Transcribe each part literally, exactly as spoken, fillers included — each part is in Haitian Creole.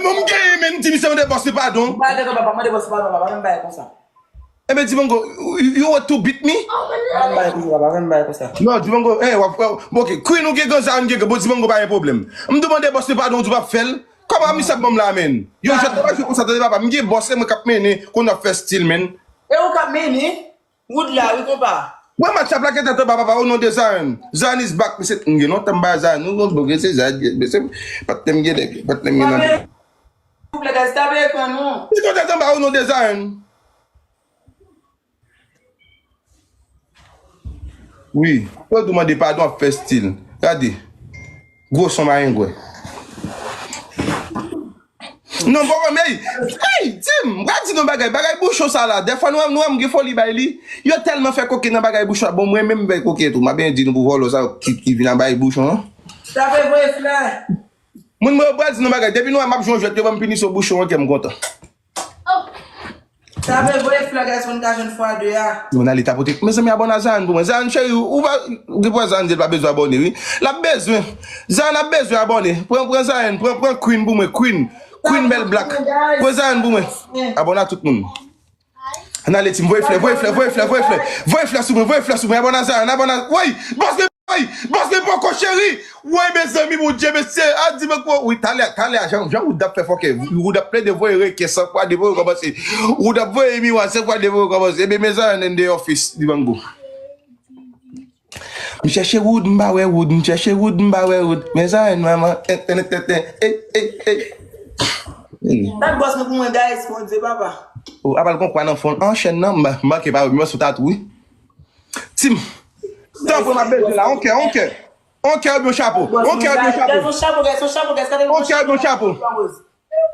Bon, m genyen, men, m di misye mande bòs li padon. Ba, de papa, mande bòs li padon, papa, menm bagay konsa. Ebyen, Dibango, you, you want to beat me? Pa gen bagay konsa, papa, pa gen bagay konsa. Non, Dibango, eh, w ap, w ap, bon, ok, Queen, ou gen gran zam, gen gran, bon, Dibango, pa gen pwoblèm. M tou mande bòs li padon, ou di w p ap fè l. Kòman misye ap ban m la, men? Yo, jwèt pa jwe konsa, tande papa, m gen bòs, se mwen k ap mennen, konn ap fè stil, men. E ou k ap mennen? Wood la, wi, konpa. Mwen, match ap lage tèt anba, papa, o non de Zion. Zion is back, mesye, m gen lontan m pa Zion, nou, nou, nou, se Zion, mesye, patnè m gen nèg, patnè m gen nèg. Souple, guys, tape ekran nou. Li konn tèt anba, o non de Zion. Wi, pou yo tou mande padon ap fè stil. Gade. Gwo son mayengwè. Non, bon, men, hey, Tim, m pral di nou bagay, bagay bouchon sa la. Dèfwa nou, nou, m gen foli bay li. Yo tèlman fè koke nan bagay bouchon. Bon, mwen menm m fè koke tou. M ap byen di nou pou vòlò sa ki, ki vin ap bay bouchon an. Tape voye flè. Moun mwen, m pral di nou bagay. Depi nou wè m ap jwe yon jwèt, yo ban m pinisyon bouchon an, kè m kontan. Sa vle voye flè, guys, pou n ka jwenn fwa de a. Yo, n ale tapote. Mezanmi, abòne a Zion pou mwen. Zion, cheri, ou pa, ou gen pwen Zion, di l pa bezwen abòne, wi. L ap bezwen. Zion ap bezwen abòne. Pran, pran Zion, pran, pran Queen pou mwen, Queen. Queen bèl black. Pran Zion pou mwen. Abòne a tout moun. Ann ale, Tim, voye flè, voye flè, voye flè, voye flè. Voye flè sou mwen, voye flè sou mwen. Abòne a Zion, abòne a, woy, bòs mwen, woy, bòs mwen poko, cheri. Woy, mezanmi, Bondye, mesye, a di mwen kwa, wi, talè, talè, jan, jan Wood ap fè fòkè, Wood ap plede voye reken san fwa depi yo kòmanse. Wood ap voye miwa san fwa depi yo kòmanse. Ebyen, mezanmi, in the office, Dibango. M chèche Wood, m pa wè Wood, m chèche Wood, m pa wè Wood. Mezanmi, manman, en, en, en, en, ey, ey, ey. Tag bòs mwen pou mwen, guys, Bondye, papa. O, apa l gon kwa nan fon an chèn nan, m manke pa wè, m sou tatou, wi. Tim, tanpri, m ap bezwen la, on kè, on kè. On kè oubyen yon chapo. On kè oubyen yon chapo. Guys, on chapo, guys, on chapo, guys. On kè oubyen yon chapo.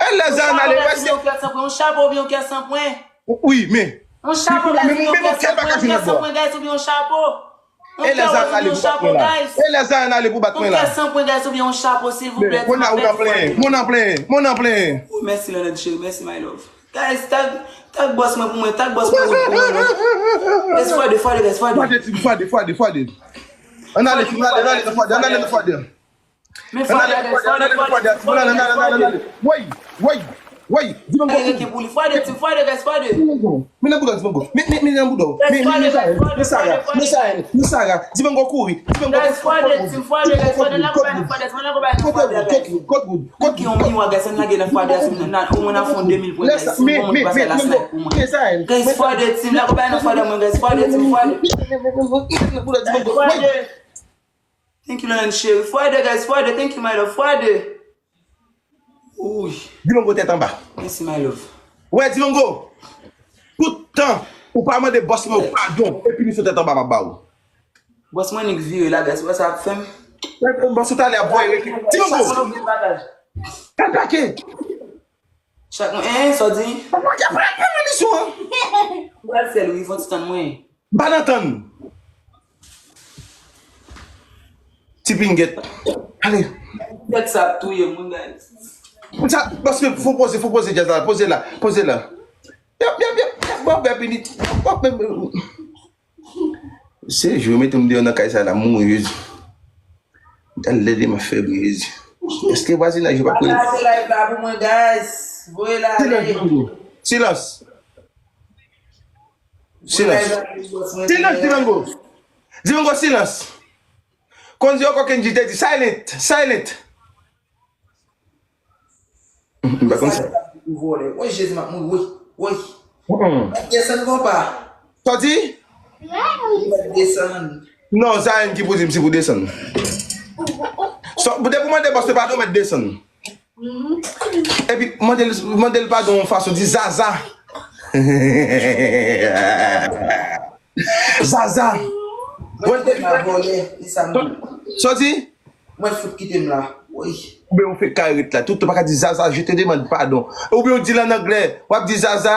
E lè Zion ale, wè se. On chapo oubyen yon kè san pwen. Wi, men. On chapo, guys, oubyen yon kè san pwen, on kè san pwen, guys, oubyen yon chapo. E lè Zion ale pou bat mwen la. E lè Zion ale pou bat mwen la. On kè san pwen, guys, oubyen yon chapo, silvouplè. Moun nan plenyen, moun nan plenyen, moun nan plenyen. Mèsi, Leonard cheri, mèsi, my love. Guys, tag, tag bòs mwen pou mwen, tag bòs mwen pou mwen, non. Guys, fwa de, fwa de, guys, fwa de. Fwa de, fwa de, fwa de, fwa de. Ann ale, ann ale, ann ale nan fwa de, ann ale nan fwa de. Men fwa de, guys, fwa de, fwa de, fwa de, fwa de. Woy, woy, woy, Dibango kouri. Fwa de, fwa de, guys, fwa de. Men nan bouda, Dibango. Men, men, men nan bouda. Men, men, men Sara, men Sara, men Sara. Dibango kouri, Dibango kouri. Guys, fwa de, Tim, fwa de, guys, fwa de, la konpa nou fwa de, fwa de, la konpa nou fwa de, guys. Kot Wood, kot Wood, kot Wood. Ki yon miwa, guys, ann lage nan fwa de, Tim, nan, omwen nan fè yon de mil pwen, guys, si yon moun pase la snipe pou mwen. Guys, fwa de, Tim, la konpa nou fwa de, mwen, guys, fwa de, Tim, fwa de. Guys, fwa de. Thank you, Leonard cheri. Fwa de, guys, fwa de. Thank you, my love. Fwa de. Uy. Dibango tèt anba. Mèsi, my love. Wè, Dibango. Tout tan ou pa mande bòs mwen padon, e pinisyon tèt anba m ap ba ou. Bòs mwen nik vire la, guys. Wè sa ap fè m. Wè, bòs ou talè ap voye reken. Dibango. Kal plake. Chak mwen, en, sa w di? Papa, y ap pran, pran misyon an. Ou pral fè l, wi, fò w ti tann mwen. M pa nan tann. Ti pingèt. Ale. Pingèt sa ap touye moun, guys. Sa, paske fò poze, fò poze djaz la, poze la, poze la. Yap, yap, yap, yap, w ap bè pini. W ap bè. Se jou yo mete m deyò nan kay sa la, m mouri, Jezi. Gad lè demen fè bri, Jezi. Èske vwazinaj yo p ap rele? Pataje live la pou mwen, guys. Voye l ale. Silans, Dibango. Silans. Silans. Silans, Dibango. Dibango, silans. Konn di yo kokenn di te di, silent, silent. M pa konn sa. Vòlè. Woy, Jezi, m ap mouri, woy, woy. Mm-mm. Desann, konpa. Sa w di? Desann. Non, Zion ki pou di m si pou desann. So, depi w mande bòs, se pa nou mèt desann. Epi, mande l, mande l padon yon fason, di Zaza. Zaza. Mwen te ka vòlè, li sa m. Sa w di? Mwen fout kite m la. Woy. Oubyen ou fè kay ret la. Tout ou pa ka di Zaza, je te demande pardon. Oubyen ou di l an anglè. W ap di Zaza.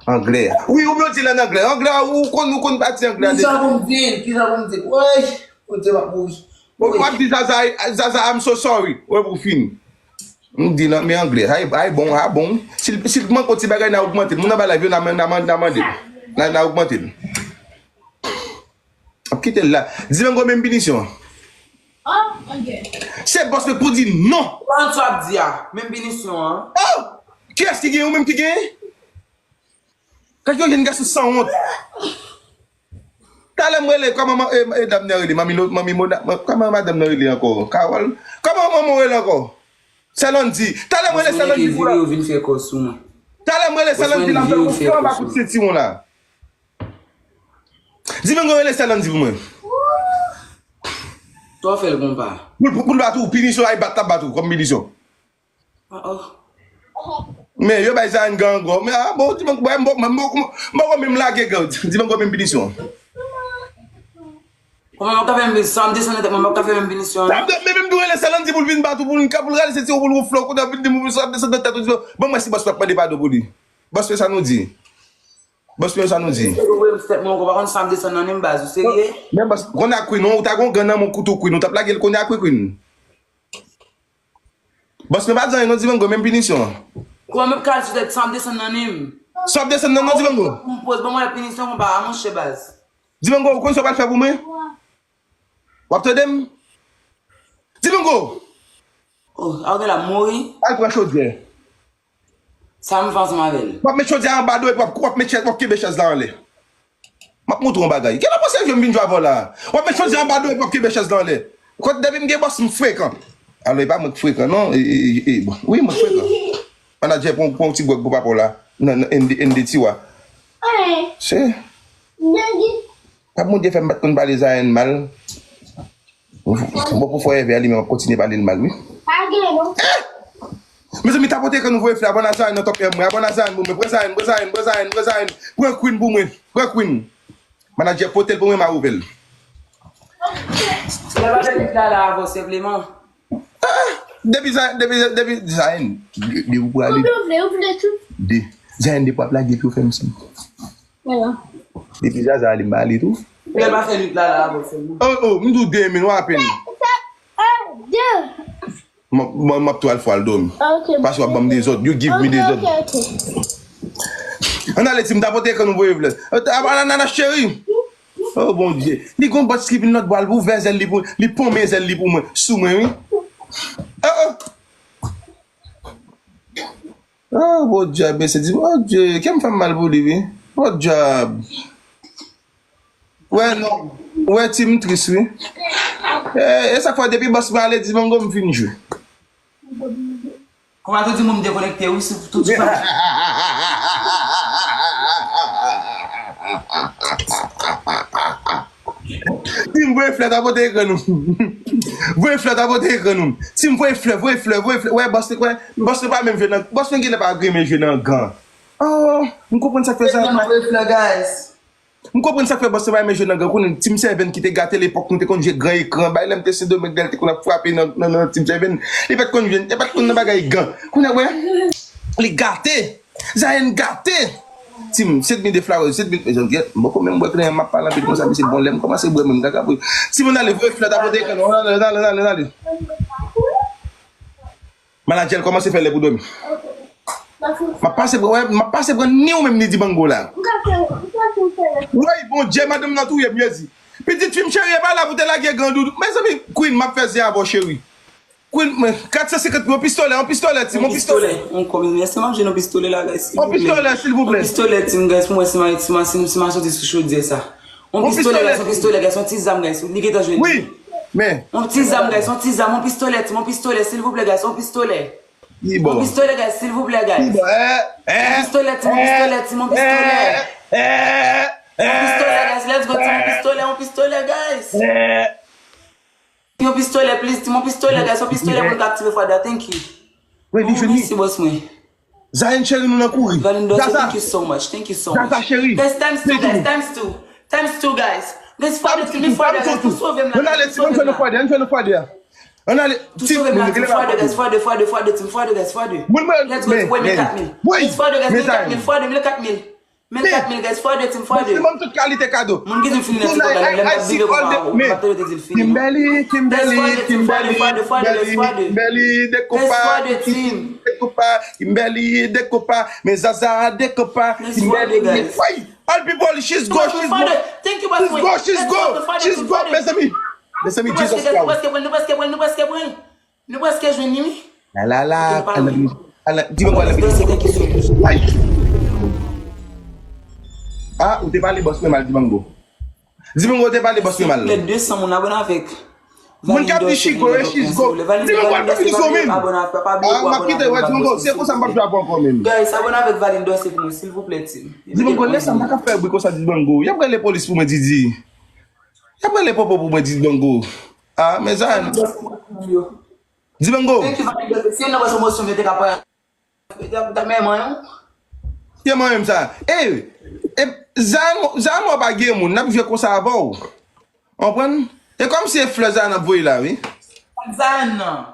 Anglè a. Wi, oubyen ou di l an anglè. Anglè a, ou konn, ou konn pati anglè a deja. Kijan pou m di l? Kijan pou m di l? Woy! Bondye, m ap mouri. Ou, w ap di Zaza, Zaza, I'm so sorry. Wè pou fini. M di nan men anglè. Ay, ay bon, a bon. Si l, si l manke yon ti bagay, n a ogmante l. Moun anba live yo, n a, n a, n a mande l. N a, n a ogmante l. Ap kite l la. Di menm gwo menm pinisyon an. Se bòs mwen pou di non. Kòman sa ap di a? Menm pinisyon an. Oh! Kiyès ki gen? Ou menm ki gen? Kèk yon jèn gason sanwont. Talè m rele, kòman e, e, dam nan rele? Manmi, manmi Mona, kòman madanm nan rele ankò? Carole? Kòman manman rele ankò? Sè Landy. Talè m rele Sè Landy pou la. Yo vin fè kò sou mwen. Talè m rele Sè Landy la, m fè kout fè anba kout sentiwon la. Dimengo rele Sè Landy pou mwen. Sa w fè l konpa? Pou, pou, pou l bat ou, pinisyon, ay bat, t ap bat ou, kòm pinisyon. Ah, oh. Men yo bay Zayn gang ankò. Men, ah, bon, Dimengo, m poko menm lage gang. Dimengo menm pinisyon. Kòman m ap ka fè menm pinisyon? Sa m desann nan tèt mwen, m ap ka fè menm pinisyon. Sa m de-, men menm tou rele Sè Landy pou l vin bat ou, pou l ka, pou l rale sentiwon, pou l woufle w, kounye a vin di m sa ap desann nan tèt ou, di, bon, mwen si bòs la ap mande padon pou li. Bòs mwen sa nou di. Bòs mwen sa nou di. Ou voye m tèt mwen ankò, pa konn sa m desann nan menm baz, ou serye? Men bòs, konn a Queen, non, ou ta gon gang nan men w kouto Queen, ou t ap lage l konn a Queen Queen. Bòs mwen pa di anyen non, Dimengo, menm pinisyon. Kòman m ap kal sou tèt sa m desann nan menm? Sa w ap desann nan non, Dimengo? M poz, ban mwen pinisyon konpa, monchè baz. Dimengo, ou konn sa w pral fè pou mwen? W ap tande m? Dimengo! Oh, a w gen la mouri? Al pran chodyè. Sa m fè ansanm avè l? W ap met chodyè a anba do epi w ap, w ap met chèz, w ap kenbe chèz la anlè. M ap montre w yon bagay. Gen lè w panse jwe m vin jwe avè w la. W ap met chodyè a anba do epi w ap kenbe chèz la anlè. Kot depi m gen bòs m frekan. Alò, e pa mwen k frekan, non. E, e, e, bon. Wi, mwen k frekan. Manadjè, pran, pran yon ti gwòg pou papa w la. Nan, nan, N D, N D tiwa. Se. Pap Bondye fè m pa t konn pale Zayn mal. Bon, pou forever li menm ap kontinye pale l mal, wi. Pa gen, non. Mezanmi, tapote ekran nou voye flè, abòne a Zayn nan top M mwen, abòne a Zayn pou mwen, pran Zayn, pran Zayn, pran Zayn, pran Zayn, pran Queen pou mwen, pran Queen. Manadjè pote l pou mwen, m a ouvè l. Se pa fè lit la la avè w senpleman. Ah, depi Zayn, depi, depi Zayn, de, de ou pou ale. Ou vle, ou vle tou. De, Zayn, depi w ap lage pye w fè m siy. Voilà. Depi Zaza ale, m pa ale tou. Lè m a fè lit la la avè w sèlman. Oh, oh, m di w de men w apèn. Sa, sa, un, deux. M, m, m ap tou al fò al dòmi. Ah, ok. Paske w ap ban m dezòd. You give me dezòd. Ok, ok, ok. Ann ale, Tim, tapote ekran nou voye flè. Ann ale, Nana cheri. Oh, Bondye. Li gon bòs ki vin lòt bò, l ouvè zèl li pou, li ponmen zèl li pou mwen. Sou mwen, wi. Oh, oh. Oh, bon djab, mesye di, Bondye, kè m fè m mal pou li, wi. Bon djab. Wè, non. Wè, Tim tris, wi. E, e sa k fè depi bòs mwen ale Dimengo m fin jwe. Kòman tou di moun m dekonekte, wi, sou tout sa. Tim voye flè, tapote ekran nou. Voye flè, tapote ekran nou. Tim voye flè, voye flè, voye flè. Wè, bòs, wè, bòs, nou pa menm jwe nan, bòs, nou genlè pa renmen jwe nan gang. Oh, m konprann sa k fè sa. Voye flè, guys. M konprann sa k fè bòs, nou pa renmen jwe nan gang. Konnen Tim Seven ki te gate lepòk, nou te konn jwe gran ekran. Bay lè m te Sendomeng, lè l te konn ap frape nan, nan, nan Tim Seven. Li pa t konn jwe, li pa t konn nan bagay gang. Kounye a, wè, li gate. Zayn gate. Tim, send me the flowers, send me, mezanmi, m poko menm bwè kleren, m ap pale anpil konsa, mesye, bon, lè m kòmanse bwè, menm kaka pou. Tim, ann ale, voye flè, tapote ekran nou, ann ale, ann ale, ann ale, ann ale. Manadjè l kòmanse fè lè pou dòmi. M ap pase, wè, m ap pase pran ni ou menm ni Dimengo la. Woy, Bondye, madanm nan touye m, Jezi. Pitit fi m cheri, e pa la pou te lage gang doudou. Mezanmi, Queen, m ap fè zen avè w, cheri. Queen, men, kat san senkant mil, yon pistolè, yon pistolè, Tim, yon pistolè. Yon pistolè, yon kòm, èske m ap jwenn yon pistolè la, guys, silvouplè? Yon pistolè, silvouplè. Yon pistolè, Tim, guys, pou mwen, si m a, si m a, si m a, si m a soti sou chodyè sa. Yon pistolè, guys, yon pistolè, guys, yon ti zam, guys, li gentan jwenn li. Wi, men. Yon ti zam, guys, yon ti zam, yon pistolè, Tim, yon pistolè, silvouplè, guys, yon pistolè. Yon pistolè, guys, silvouplè, guys. Yon pistolè, Tim, yon pistolè, Tim, yon pistolè. Yon pistolè, guys, let's go, Tim, yon pistolè, yon pistolè, guys. Yon pistolè, please, Tim, yon pistolè, guys, yon pistolè pou n ka aktive fwa de a, thank you. Wi, li jwenn li. Mèsi, bòs mwen. Zayn cheri, nou nan kouri. Valindo, Zaza, thank you so much, thank you so much. Zaza cheri. Guys, times two, guys, times two. Times two, guys. Guys, fwa de, Tim, fwa de, guys, pou sove m la. Ann ale, Tim, ann jwenn fwa de, ann jwenn fwa de. Ann ale, Tim, fwa de, guys, fwa de, fwa de, fwa de, Tim, fwa de, guys, fwa de. Let's go, Tim, men kat mil. Guys, fwa de, guys, men kat mil, fwa de, men kat mil, guys, fwa de, Tim, fwa de. Bòs, ban m tout kalite kado. Moun ki di m fini nan ti kòb la, lè m t ap bibe konpa, ou pa t tande te di l fini, non. Kimberly, Kimberly, Kimberly, Kimberly, de kopa, de kopa, Kimberly, de kopa, men Zaza, de kopa, Kimberly, woy, all people, she's go, she's go, she's go, she's go, she's go, mezanmi. Mezanmi, Nou prèske Jesus gen, nou Christ. Prèske pran l, nou prèske pran l, nou prèske pran l. Nou prèske jwenn li, wi. La la la. Ok, nou pa Ala, jwenn. Ala, Dibango, ala. Danse, thank you so much. Ah, ou te pale bòs mwen mal, Dibango. Dibango, ou te pale bòs mwen mal. Silvouplè, de san moun abone avèk. Moun k ap di Chico e Chico. Dibango, al fè pizon, men. Ah, m ap kite, wè, Dibango, se konsa m p ap jwe avè w ankò, men. Guys, abone avèk Valin Danse pou mwen, silvouplè, team. Dibango, lè sa m pa ka fè bri konsa, Dibango. Y ap rele polis pou mwen, Didi. Y ap rele popo pou mwen, Dibango. Ah, men Zayan. Dibango. Thank you, Valin Danse. Si yon nan pase emosyon, yo te ka pran. Yo te ap men manyen w. Ye manyen m sa. E, e, Zayan, Zayan, w pa gen moun, n ap jwe konsa avè w. Konprann? E kòmsi e flè Zayan ap voye la, wi. Zayan nan.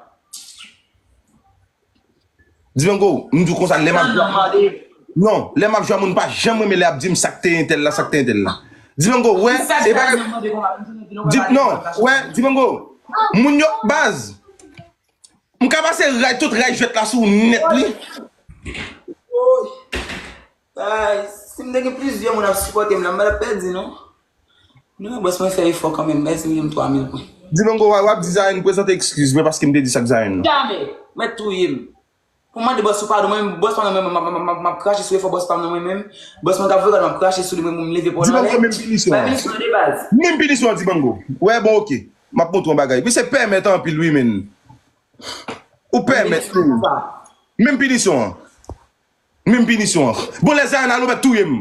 Dibango, m di w konsa, lè m ap Zayan nan mande. Non, lè m ap jwe a, moun pa janm renmen lè ap di m sa k te entèl la, sa k te entèl la. Dibango, wè, Sa e pa Zayan nan mande konsa, m di nou Di, pa non, pale. Wè, Dibango, moun yo, baz. M ka pase ray, tout ray jwèt la sou ou nèt, wi. Woy. Ay, si m te gen plizyè moun ap sipòte m la, m pa t ap pèdi, non. Non, bòs mwen fè efò kanmenm, guys, li menm twa mil pwen. Dibango, w ap di Zayan, prezante eskiz mwen paske m te di sa k Zayan nan. Jamè, mèt touye m. Pou mande bòs ou padon, mwen menm, bòs pa nan mwen menm, m ap- m ap- m ap- m ap krache sou efò bòs pa nan mwen menm. Bòs mwen k ap voye kal, m ap krache sou li, mwen menm leve pòl Dibango, anlè. menm pinisyon Bay an. pinisyon de baz. Menm pinisyon an, Dibango. Wè, bon, oke. M ap montre w yon bagay. Misye pèmèt anpil, wi, men. Ou pèmèt, men. Menm pinisyon an. Menm pinisyon an. Bon, lè Zayan al, ou mèt touye m.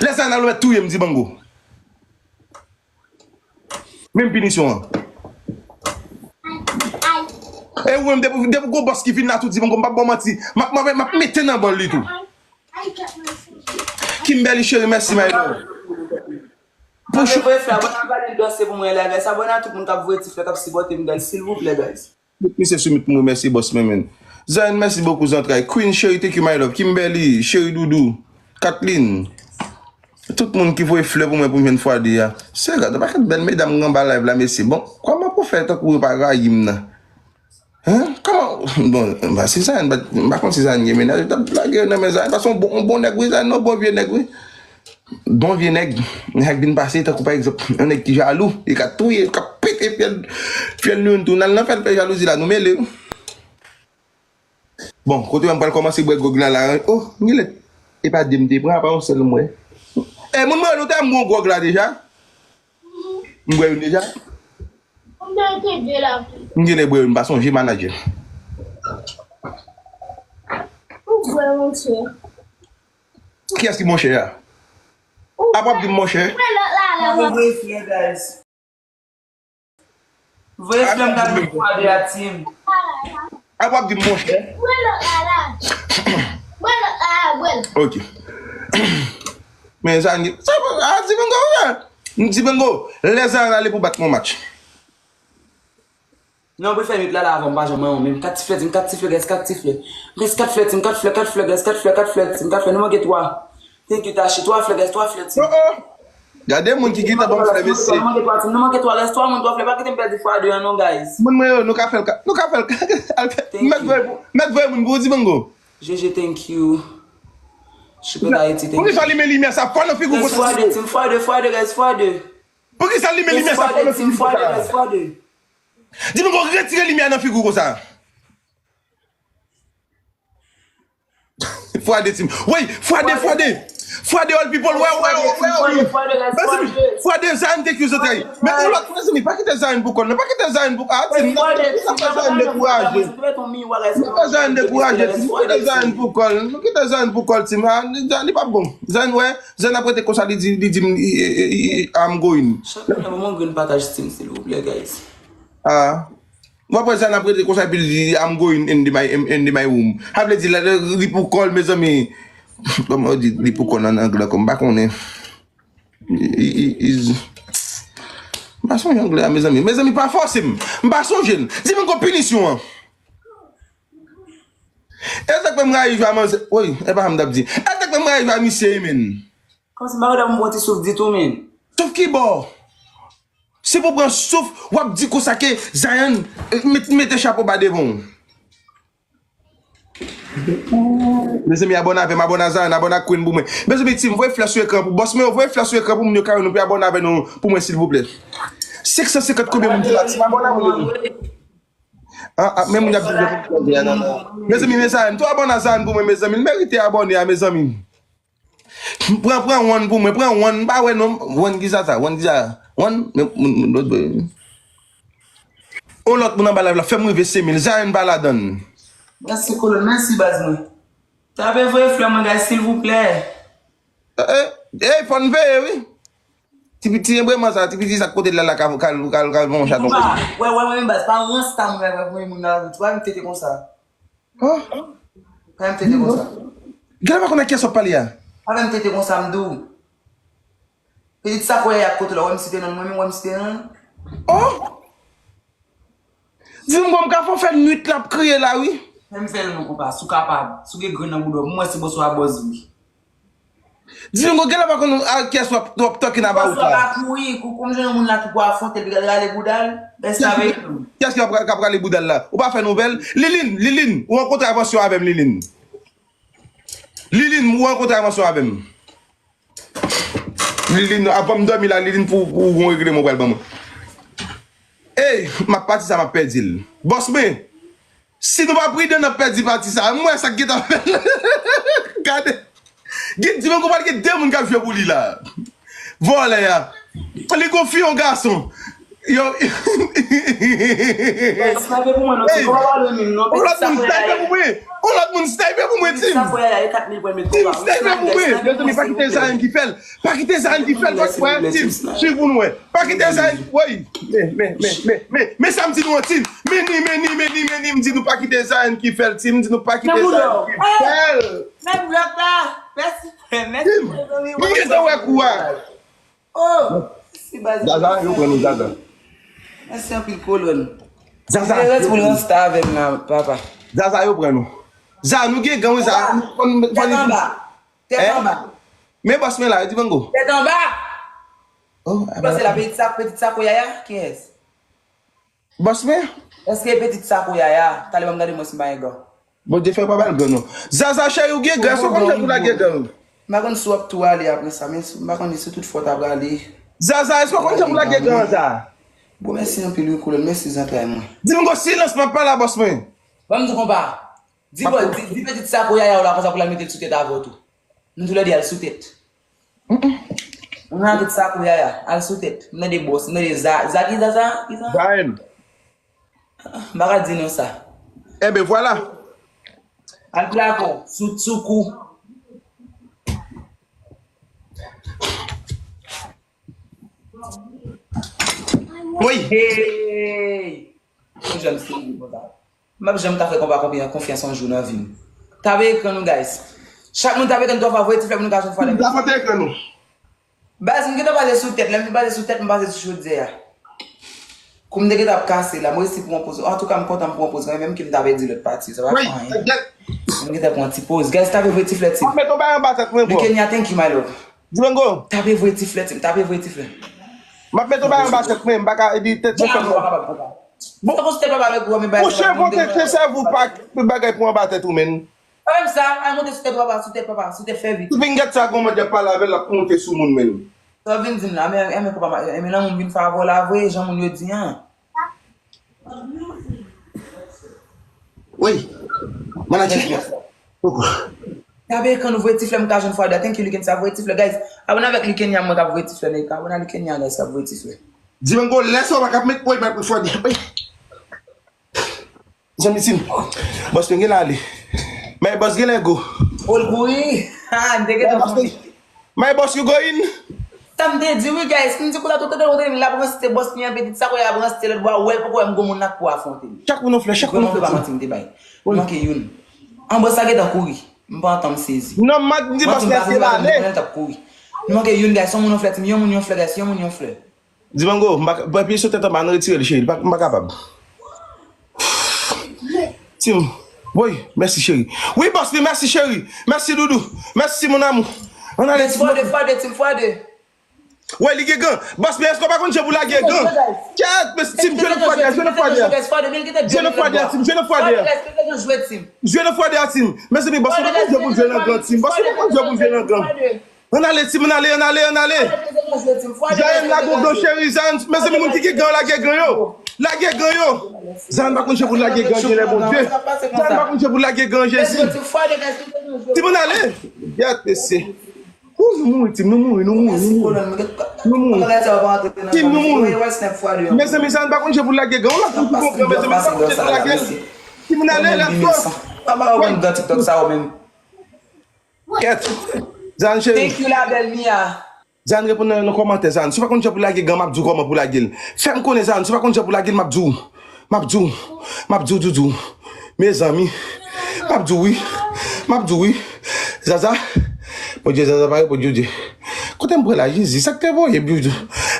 Lè Zayan al, ou mèt touye m, Dibango. Menm pinisyon an. E ou menm, depi, depi gon bòs ki vin la tou, Dibango, m p ap ba w manti. M ap, m ap, m ap mete nan bòl li tou. Kimberly cheri, mèsi, my love. Pou Mwen chou- voye flè, abone avèk Valin Danse pou mwen la, guys. Abone a tout moun k ap voye ti flè, k ap sipòte m, guys. Silvouplè, guys. Tout misye sou mwen, mèsi bòs mwen, men. Zayn, mèsi bokou zantray. Queen, cheri, thank you, my love. Kimberly, cheri doudou. Kathleen. Tout moun ki voye flè pou mwen pou m jwenn Fwade a. Se gade, pakèt bèl medam anba live la, mesye. Bon, kòman pou fè tankou yo pa rayi m nan? Hein? Kòman? Bon, ba, si Zayn, m pa konn si Zayn gen mennaj, yo t ap lage yo nan men Zayn. Paske yon bon, yon bon nèg, wi, Zayn, yon bon vye nèg, wi. Bon vye nèg, nèg vin pase, tankou pa egzanp, yon nèg ki jalou, li ka touye, li ka pete fyèl, fyèl nou youn tou. N al nan fè l fè jalouzi la, nou mele, wi. Bon, kote m pral kòmanse bwè gwòg la, la, oh, m genlè. E pa de m te pran, apa yon sèl m wè. E, moun mwen, nou te m bon gwòg la deja? M bwè youn deja? M genlè bwè youn, m pa sonje, manager. Kiyès ki monchè a? Apa w ap di m monchè? Mwen voye flè, guys. Voye flè, m ta di Fwade a, team. Apa w ap di m monchè? Ok. Men sa, sa, a, Dibango, wi. M Dibango, lè Zayn ale pou bat m yon match. Non, pou fè nwit la, la, avan, m pa janm wè yon menm. Kat ti flè, team, kat ti flè, guys, kat ti flè. Guys, kat flè, team, kat flè, kat flè, guys, kat flè, kat flè, team, kat flè. Nou manke twa. Thank you, Tashi. Twa flè, guys, twa flè, team. Oh, oh. Gade moun ki gentan ban m flè, mesye. Nou manke twa, team, nou manke twa, guys, twa moun, twa flè. Pa kite m pèdi Fwade an, non, guys. Moun mwen yo, nou ka fè l ka, nou ka fè l ka. Al fè, mèt voye pou, mèt voye moun pou Dibango. Jeje, thank you. Chipet Haiti, thank you. Poukisa li men limyè sa fò nan figi w konsa? Fwade, team, Fwade, Fwade, guys, Fwade. Poukisa li men limyè sa fò nan figi w konsa? Dibango, retire limyè nan figi w konsa. Fwade, team. Woy, Fwade, Fwade. Fwade, all people, wè, wè, wè, wè. Mezanmi, Fwade, Zayn, thank you, zantray. Men yon lòt, mezanmi, pa kite Zayn pou kòl, non. Pa kite Zayn pou, ah, team, nou pa fè Zayn dekouraje. Nou pa fè Zayn dekouraje, team. Nou kite Zayn pou kòl. Nou kite Zayn pou kòl, team. Ah, li, li p ap bon. Zayn, wè, Zayn ap rete konsa, li di, li di m, i, i, i, i, I'm going. Chak moun nan ban m yon grenn pataj, team, silvouplè, guys. Ah. W ap wè Zayn ap rete konsa epi l di, I'm going in the my, in, in the my room. Sa vle di, li pou kòl, mezanmi. Kòman yo di li pou kòl an anglè ankò? M pa konnen. I, i, is, m pa sonje anglè a, mezanmi. Mezanmi, pa fòse m. M pa sonje l. Di m ankò pinisyon an. E sa k fè m rayi jwe a manzè. Woy, e pa sa m t ap di. E sa k fè m rayi jwe a misye, men. Kòmsi m pa konn m pran ti souf ditou, men. Souf ki bò? Se pou pran souf, w ap di konsa ke Zayn, eh, met-, mete chapo ba devan w. Mezanmi, abòne avè m, abòne a Zayn, abòne a Queen pou mwen. Mezanmi, team, voye flè sou ekran pou bòs mwen yo, voye flè sou ekran pou moun yo ka wè nou, pou abòne avè nou pou mwen, silvouplè. Senk san senkant konbyen moun ki la? Ti m abòne a moun yo. Ah, ah, men moun y ap di yo pou plèzi a, non, non. Mezanmi, men Zayan, tou abòne a Zayan pou mwen, mezanmi. L merite abòne a, mezanmi. Pran, pran one pou mwen, pran one, m pa wè non. One ki sa sa? One ki sa? One, men, moun, moun, lòt bò. On lòt moun anba live la, fè m rive senk mil. Zayan pa ladann. Mèsi, kolòn, mèsi, baz mwen. Tape voye flè mwen, guys, silvouplè. Eh, eh, eh, fò n veye, wi. Ti piti enbreman sa, ti piti sa k kote l la, ka, ka, ka, ka, ka, yon chat, yon kote. Wè, wè, wè, men baz, pa rans ta mwen, wè, wè, moun nan, ou pa m tete konsa. Oh. Pa m tete konsa. Gade pa konn ak kiyès w ap pale a. Pa m tete konsa, m di w. Pitit sa kwè y ap kote la, wè m site non, mwen menm wè m site non. Oh! Di m bon, m ka fè, fè nwit l ap kriye la, wi. Men m fè l non konpa, si w kapab, si w gen grenn nan bouda w, m wè se bòs ou a bòz wi. Di m bon, genlè pa konn a kiyès w ap, w ap talking about la. Bòs ou a pa kouri, kou, kou m jwenn yon moun la ki pou afwonte l, li rale bouda l, bèl sa veye tou. Kiyès ki ap, k ap rale bouda l la? Ou pa fè nouvèl? Lilin, Lilin, ou an kontravansyon avè m, Lilin. Lilin, ou an kontravansyon avè m. Lilin, avan m dòmi la, Lilin, pou, pou yon egreman ou pral ban mwen. Ey, m ap pati sa, m ap pèdi l. Bòs mwen, si nou pa pridan, n ap pèdi pati sa. M wè sa k gentan fèt. Gade. Gen, di mwen konprann gen de moun k ap jwe pou li la. Vòlè a. Li gon fi, yon gason. Yo. Snipe pou mwen, non, ti kòman pa lwen menm, non. On lòt moun snipe pou mwen. On lòt moun snipe pou mwen, Tim. Tim, snipe pou mwen. Mezanmi, pa kite Zayan ki fè l. Pa kite Zayan ki fè l, pa kwè, Tim. Swiv pou nou wè. Pa kite Zayan, woy. Men, men, men, men, men, men sa m di nou an, Tim. Men ni, men ni, men ni, men ni, m di nou pa kite Zayan ki fè l, Tim. M di nou pa kite Zayan ki fè l. Men blòk la. Mèsi, mèsi, mezanmi. M gentan wè kou a. Oh, si baz. Zaza, yo pran nou, Zaza. Mèsi anpil, kolòn. Zaza, yo pran nou. Rans ta avè m nan, papa. Zaza, yo pran nou. Za, nou gen gang, wi, Za. Tèt anba. Tèt anba. Men bòs mwen la, yo di bango. Tèt anba. Oh, a. Pitit sa, pitit sa, koyaya, kiyès? Bòs mwen? Èske pitit sa koyaya? Talè ban m gade mwen si m pa gen gang. Bondye fè w pa ba l gang non. Zaza cheri, ou gen gang, èske w konn jan pou lage gang? M pa konn si w ap tou ale apre sa, men m pa konn si tout fwa w ta prale. Zaza, èske w konn jan pou lage gang sa? Bon, mèsi anpil wi, kolòn, mèsi zantray mwen. Di m gon silans, m ap pale a bòs mwen. Ban m di w konpa. Di bò, di, di pitit sa koyaya w la konsa pou l al mete l sou tèt avè w tou. Nou toulède al sou tèt. Nou nan tout sa koyaya, al sou tèt. M tande bòs, m tande za, za ki za sa? Ki sa? Zayen. M pa ka di nou sa. Enben, vwala. Al plako, sou, sou kou. Wi. Hey! Pou jèn sou kou konsa. M p ap janm ka fè konpa konprann konfyans yon jou nan vi m. Tape ekran nou, guys. Chak moun tape ekran nou twò fwa, voye ti flè pou nou ka jwenn fwa lè. Tape ekran nou. Baz, m gentan pase sou tèt. Lè m fin pase sou tèt, m pase sou chodyè a. Kou m te gentan ap kase la, m resi pran poz. Antouka, m kontan m pran poz kanmenm, menm ke m ta pèdi lòt pati. Sa pa fè anyen. M gentan pran ti poz. Guys, tape voye ti flè, Tim. Mete yon bagay anba tèt mwen, bro. Lukenya, thank you, my love. Dibango. Tape voye ti flè, Tim. Tape voye ti flè. M ap mete yon bagay anba tèt mwen, m pa ka, epi tèt mwen fè m. Bon, monchè, vote ke sèvo pa bagay pou anba tèt ou, menn. Pa menm sa, al monte sou tèt papa, sou tèt papa, sou tèt fè vit. Ti pingèt sa, kòman w ap pale avè l, l ap monte sou moun, menn. Sa w vin di m la, men, men, men, men, men, lanmou m vin fè avè w la vre, jan moun yo di an. Wi. Manager. Tape ekran nou voye ti flè m ka jwenn fwa de. Thank you, Lukenya, voye ti flè, guys. Abòne avèk Lukenya, mwen k ap voye ti flè, nèg. Abòne a Lukenya, guys, k ap voye ti flè. Dibango, lè sa w pa k ap met, woy, met fwa de. Zanmi Tim, bòs mwen genlè ale. Men bòs genlè go. Ou l kouri? Ha, m te gentan kouri. My boss, you going? Sa m te di wi, guys. M di kou la tout tande, tande, l ap ranse bòs li an, pitit sa, kou l ap ranse lòt bò a, ou wè l poko wè m gon moun nan k pou afwonte l. Chak moun yon flè, chak moun yon flè. Vrèman, pa manti m te bay. M manke youn. An bòs la gentan kouri. M pa antan m sezi. Non, m di bòs la gentan ale. M konnen l t ap kouri. M manke youn, guys. Yon moun yon flè, Tim. Yon moun yon flè, guys. Yon moun yon flè. Dibango, m pa ka, pran pye sou tèt anba, ann retire l, cheri, m pa, m pa kapab. Tim, woy, mèsi, cheri. Wi, bòs, wi, mèsi, cheri. Mèsi, doudou. Mèsi, mon amour. Ann ale, Tim. Fwa de, fwa de, Tim, fwa de. Woy, li gen gan. Bòs, men èske w pa konn jan pou lage gan? Kèt, men Tim, jwe nan fwa de a, jwe nan fwa de a. Jwe nan fwa de a, Tim, jwe nan fwa de a. Jwe nan fwa de a, Tim. Mezanmi, bòs, ou pa konn jan pou jwe nan gan, Tim. Bòs, ou pa konn jan pou jwe nan gan. Ann ale, timoun, ale, ann ale, ann ale. Zayan lage w gan, cheri, Zayan. Mezanmi, moun ki gen gan, lage gan yo. Lage gan yo. Zayan pa konn jan pou lage gan, genlè, Bondye. Zayan pa konn jan pou lage gan, Jezi. Timoun, ale. Gad, mesye. Ou, nou mouri, Tim, nou mouri, nou mouri, nou mouri. Nou mouri. Tim, nou mouri. Mezanmi, Zayan pa konn jan pou lage gan. Ou la, pou konprann, mezanmi, pa konn jan pou lage. Timoun, ale, let's go. Kèt. Zayan, cheri. Thank you, la belle Mia. Zan, reponn nan nan kòmantè, Zan. Si w pa konn jan pou lage gan, m ap di w kòman pou lage l. Fè m konnen, Zan. Si w pa konn jan pou lage l, m ap di w. M ap di w. M ap di w, di w, di w. Mezanmi. M ap di w, wi. M ap di w, wi. Zaza. Bondye, Zaza pa reponn, Bondye. Kote m pran la, Jezi? Sa k te voye, Bondye?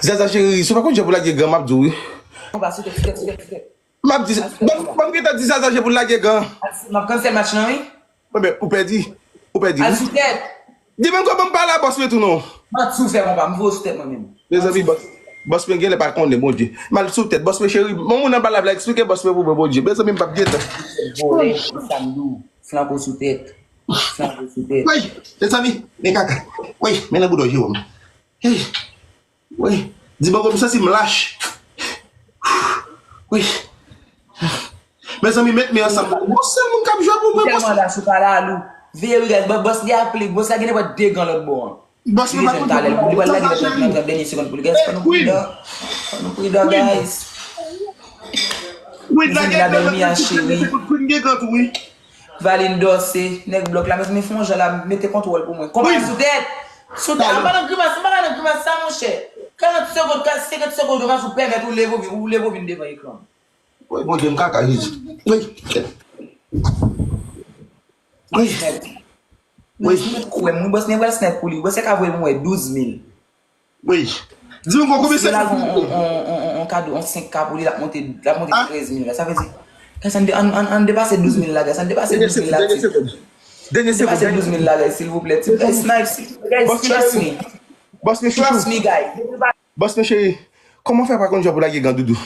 Zaza, cheri, si w pa konn jan pou lage gan, m ap di w, wi. Konpa, sou tèt, sou tèt, sou tèt, sou tèt. M ap di, ban m gentan di Zaza jan pou l lage gan. M ap cancel match lan, wi. Bon, ben, ou pèdi. Ou pèdi, wi. Al sou tèt. Dibango, ban m pale a bòs mwen tou non. Manti w fè konpa, m voye w sou tèt mwen menm. Mezanmi, bòs, bòs mwen genlè pa konnen, Bondye. M al sou tèt, bòs mwen cheri. Bon, moun anba live la, eksplike bòs mwen pou mwen, Bondye. Mezanmi, m p ap gentan. Vole, sa m di w. Flanke w sou tèt. Flanke w sou tèt. Woy, mezanmi, men kaka. Woy, men nan bouda w, Jewòm. Hey. Wi. Dibango, m santi m lach. Wi. Mezanmi, met men ansanm. Bon, sèl moun k ap jwe pou mwen, bòs. Tèlman lach, ou pa lalou. Veye wi, guys, bò-, bòs li ap pli, bòs la gen nenpòt de gan lòt bò an. Bòs mwen pa konn talè, li pral lage nan trant, nan trant dènye segonn pou li, guys. Fò nou pridan. Fò nou pridan, guys. Wi, lage nan trant dènye segonn, cheri. Queen gen gan tou, wi. Valin Dòse, nèg blòk la, mezanmi, fè yon jan la, mete kontwòl pou mwen. Konpa sou tèt! Sou tèt! Anba nan grimas, anba nan grimas sa, monchè! Karant segonn, ka-, senkant segonn, grimas ou pèmèt ou leve w vin, ou leve w vin devan ekran. Wi, Bondye, m kaka, Jezi. Wi. Wi. Wi. Mwen kwè, mwen bòs, mwen pral snap pou li. Bòs, se ka voye pou mwen douz mil. Wi. Di m ankò konbyen se la, on, on, on, on, on kado, on senk K pou li, l ap monte, l ap monte trèz mil la. Sa vle di, guys, ann, ann, ann, ann depase douz mil la, guys, ann depase douz mil la, Tim. Dènye segonn. Dènye segonn. Depase douz mil la, guys, silvouplè, Tim. Guys, snipe, guys, trust me. Bòs mwen cheri. Trust me, guys. Bòs mwen cheri. Kòman fè pa konn jan pou lage gan doudou?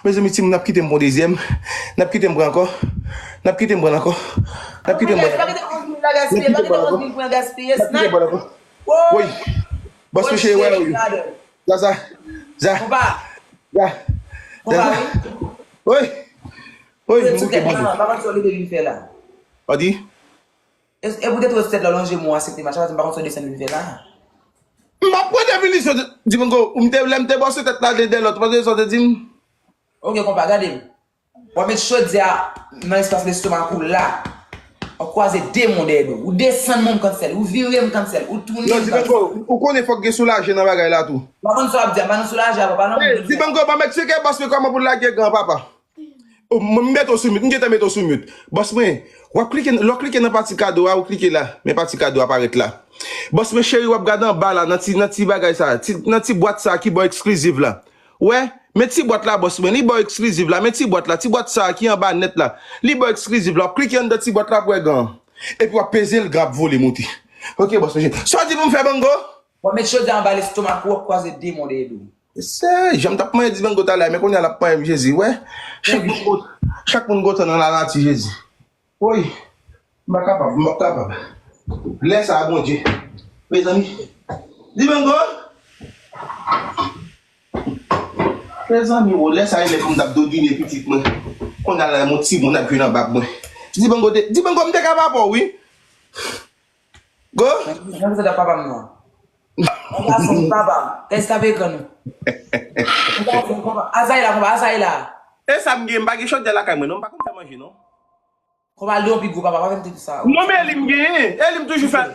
Mezanmi, Tim, n ap kite m pran dezyèm. N ap kite m pran ankò. N ap kite m pran ankò. N ap kite m pran ankò. N ap kite m pran ankò. N ap kite m pran ankò. Woy. Bòs mwen cheri, where are you? Zaza. Za. Konpa. Za. Konpa, Zaza. Wi. Wi. Wi, m bouke, Bondye. Pa konn sa w leve vin fè la. Ou di? E, e pou te twò sou tèt la, lonje mwen aksepte match la, paske m pa konn sa w desann vin fè la. M pa pran definisyon, Dibango, ou m te, lè m te bò sou tèt la, de, de lòt, ou pa tande sa w te di m? Ok, konpa, gade m. W ap met chodyè a nan espas lestomak ou la. W ap kwaze de men w dèyè do. Ou desann mwen m cancel. Ou vire m cancel. Ou tounen m cancel. Dibango, ou konnen fòk gen soulaje nan bagay la tou. M pa konn sa w ap di a, m pa nan soulaje a, papa, non. Ey, Dibango, pa met cheke bòs mwen kòman pou l lage gan, papa. O, mwen, m mete w sou mute, m gentan mete w sou mute. Bòs mwen, w ap klike, lè w klike nan pati kado a, ou klike la, men pati kado a parèt la. Bòs mwen cheri, w ap gade anba la, nan ti, nan ti bagay sa, ti, nan ti bwat sa ki bò eksklizif la. Wè, men ti bwat la, bòs mwen, li bò eksklizif la, men ti bwat la, ti bwat sa ki anba nèt la, li bò eksklizif la, w ap klike anndan ti bwat la pou wè gan an. Epi w ap peze l, gan ap vole monte. Ok, bòs mwen, sa w di pou m fè, Bango? W ap met chodyè anba lestomak ou, w ap kwaze demon dèyè do w. Se jan m t ap manyen Dibango talè a, men kounye a l ap manyen m, Jezi, wè. Chak moun gon, chak moun gon tan nan lanati, Jezi. Woy, m pa kapab, m p ap kapab. Lè sa a, Bondye. Mezanmi. Dibango! Mezanmi, o, lè sa a, e lè pou m t ap dodine pitit mwen. Kounye a la, yon timoun ap jwe nan bab mwen. Dibango te, Dibango, m te ka pa pè w, wi. Go! Nan, nan, nan, papa m nan. On gason, papa m. Guys, tape ekran nou. On gason, papa. Azayla, papa, Azayla. E sa m gen, m pa gen chodyè lakay mwen, non, m pa konn fè manje, non. Kòman al de yon pi gwo, papa, pa fè m te di sa. Non, men Eli m genyen. Eli m toujou fè.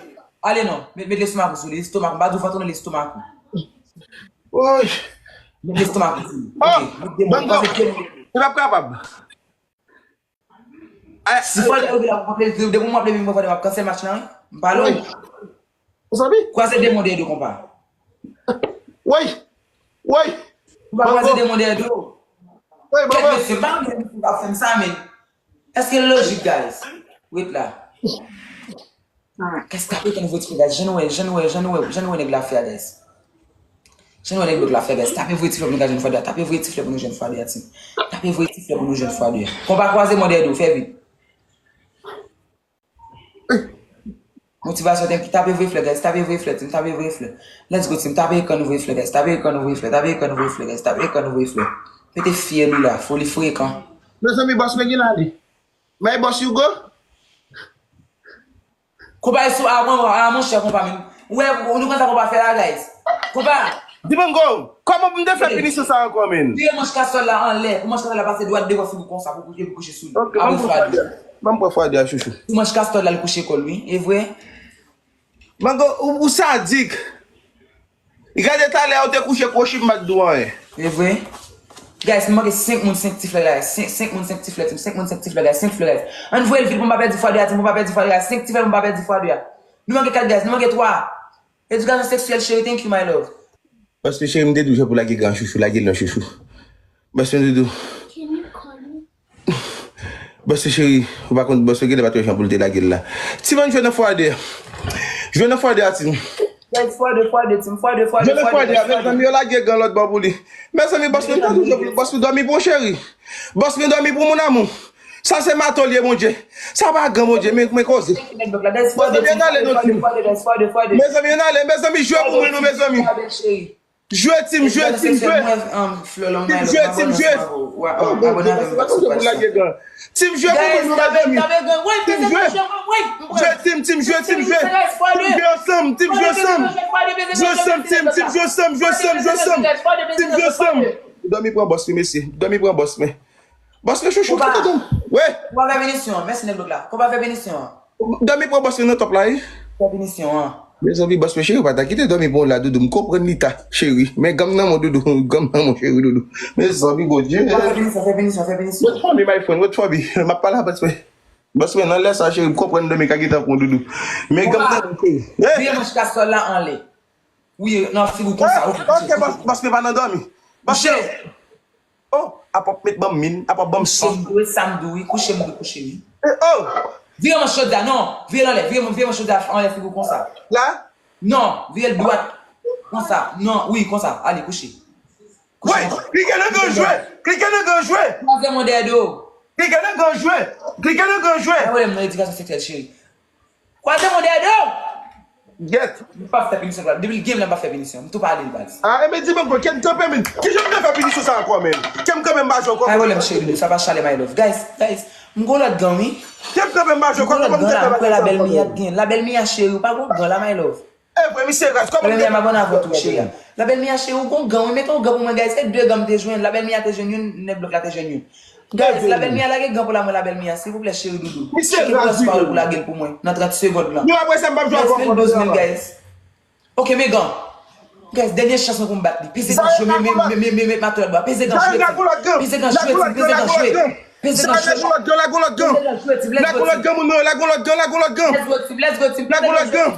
Ale non, met, met lestomak ou sou li, lestomak, m pa di w fè tounen lestomak ou. Woy. Met lestomak ou sou li. Oh, ok, met demon, Bango. Kwaze demon. Li p ap kapab. Si fò lè yo vin la, depi mwen ap leve, mwen fò m ap cancel match lan, wi. M pale w. Wi. Ou santi? Kwaze demon dèyè do, konpa. Woy. Woy. Ou pa kwaze demon dèyè do. Woy, Bango. Kèt mesye, m pa konn si w ap fè m sa, men. Èske l lojik, guys? Wait la. Guys, tape ekran nou voye ti flè, guys. Jan nou wè, jan nou wè, jan nou wè, jan nou wè nèg la fè a, guys. Jan nou wè nèg blòk la fè, guys. Tape voye ti flè pou nou ka jwenn fwa de a. Tape voye ti flè pou nou jwenn fwa de a, team. Tape voye ti flè pou nou jwenn fwa de a. Konpa, kwaze men w dèyè do, fè vit. Motivasyon, thank you. Tape voye flè, guys. Tape voye flè, team. Tape voye flè. Let's go, team. Tape ekran nou voye flè, guys. Tape ekran nou voye flè. Tape ekran nou voye flè, guys. Tape ekran nou voye flè. Mete fyèl ou la. Foli frekan. Mezanmi, bòs mwen gen la li. My boss, you go. Konpa e sou a mwen, a monchè, konpa men. Ou wè, nou konn sa konpa fè la, guys. Konpa. Dimango, kòman pou m te fè pinisyon sa ankò, men? Vire manch kastòl la anlè. Pou manch kastòl la pase dwat devan figi w konsa, pou kouche, pou kouche sou li. Ok, ban m pran fwa de a. Ban m pran fwa de a, chouchou. Pou manch kastòl la, li kouche kò l, wi. E vre? Mango, ou, ou sadik. Gade talè a, ou te kouche kwochi, m pa t di w anyen. E vre? Guys, nou manke senk moun, senk ti flè la. Senk, senk moun, senk ti flè, team. Senk moun, senk ti flè, guys. Senk flè, guys. Ann voye l vit pou m pa pèdi fwa de a, team. Pou m pa pèdi fwa de a. Senk ti flè pou m pa pèdi fwa de a. Nou manke kat, guys. Nou manke twa. Edikasyon seksyèl, cheri. Thank you, my love. Paske cheri, m te di w se pou lage gran chouchou, lage l nan chouchou. Paske m te di w. Bòs cheri, ou pa konn bòs gen de pa t wè jan pou l te lage l la. Ti bann jwe nan fwa de. Jwe nan fwa de a, Tim. Guys, fwa de, fwa de, team, fwa de, fwa de, Jwe nan fwa de, fwa de, fwa de. Mezanmi, yo lage gan lòt bò pou li. Mezanmi, bòs mwen, tande jwe pou bòs mwen dòmi pou cheri. Bòs mwen dòmi pou moun amou. Sa se mato l ye, Bondye. Sa pa gan, Bondye, men, men koze. Mezanmi, ann ale non, Tim. Mezanmi, ann ale, mezanmi, jwe pou mwen non, mezanmi. Jwe, Tim, jwe, Tim, jwe. Tim, jwe, Tim, jwe. Oh, Bondye, mwen se pa konn pou lage gan. Tim, jwe pou mwen, mezanmi. Tim, jwe. Jwe, Tim, Tim, jwe, Tim, jwe. Tim, jwe ansanm, Tim, jwe ansanm. Jwe ansanm, Tim, Tim, jwe ansanm, jwe ansanm, jwe ansanm. Tim, jwe ansanm. Dòmi pran bòs, wi, mesye. Dòmi pran bòs, men. Bòs, men chouchou, kote dòmi? Wi. Konpa fè pinisyon an. Mèsi, nèg blòk la. Konpa fè pinisyon an. Dòmi pran bòs, men nan top la, wi. Fè pinisyon an. Mezanmi, bòs mwen cheri, pa ta kite dòmi pou w la, doudou. M konprann li ta, cheri. Men gam nan mwen, doudou. Gam nan mwen, cheri, doudou. Mezanmi, Bondye. Fè pinisyon, fè pinisyon, fè pinisyon. Wait for me, my friend, wait for me. M ap pale a bòs mwen. Bòs mwen, nan lè sa, cheri, m konprann dòmi ka gentan pran doudou. Men gam nan mwen, cheri. Vire manch kastòl la anlè. Wi, nan figi w konsa. Ok, bòs, bòs mwen pa nan dòmi. Bòs mwen. Oh, apa w ap met ban m min, apa w ap ban m san. Kouche m dwe sa m dwe wi, kouche m dwe kouche wi. Eh, oh! Vire manch chòdya, non, vire l anlè, vire, vire manch chòdya anlè figi w konsa. La? Non, vire l dwat. Konsa, non, wi, konsa, ale, kouche. Kouche. Wi, klike nan gran jwe, klike nan gran jwe. Kwaze mwen dèyè do. Klike nan gran jwe, klike nan gran jwe. Pa pwoblèm nan edikasyon seksyèl, cheri. Kwaze mwen dèyè do! Gyèt. M p ap fè pinisyon, depi l gen m la, m p ap fè pinisyon. M tou pale l, baz. Ah, e men di m ankò, kè m kanpe, men. Kijan m te fè pinisyon sa ankò, men? Kè m kanpe, m pa jwe ankò. Pa gen pwoblèm, cheri, sa pa chale, my love. Guys, guys, m gon lòt gan, wi. Kè m kanpe, m pa jwe ankò, kòman m te fè bagay sa ankò, men? M gon lòt gan la, m kwè Labèl Miya t gen. Labèl Miya, cheri, ou pa gon gan la, my love. E vre, misye raz, kòman m te fè bagay sa ankò, men? Labèl Miya, m abòne avè w tou, cheri. Labèl Miya, cheri, ou gon gan, wi, mete yon gan pou mwen, guys. Se de gan m te jwenn. Labèl Miya te jwenn youn, nèg blòk la te jwenn youn. Guys, Labèl Miya, lage gan pou la mwen, Labèl Miya, silvouplè, cheri doudou. Cheke pou espas ou pou lage l pou mwen, nan trant segond lan. Guys, men l douz mil, guys. Ok, men gan. Guys, dènye chans mwen pou m bat li. Peze gan jwe, men, men, men, men, men, men, matò bwa. Peze gan jwe, Tim. Peze gan jwe, Tim. Peze gan jwe. Peze gan jwe. Lagon lòt gan, lagon lòt gan. Lagon lòt gan, moun mwen, lagon lòt gan, lagon lòt gan. Let's go, Tim. Let's go, Tim. Lagon lòt gan.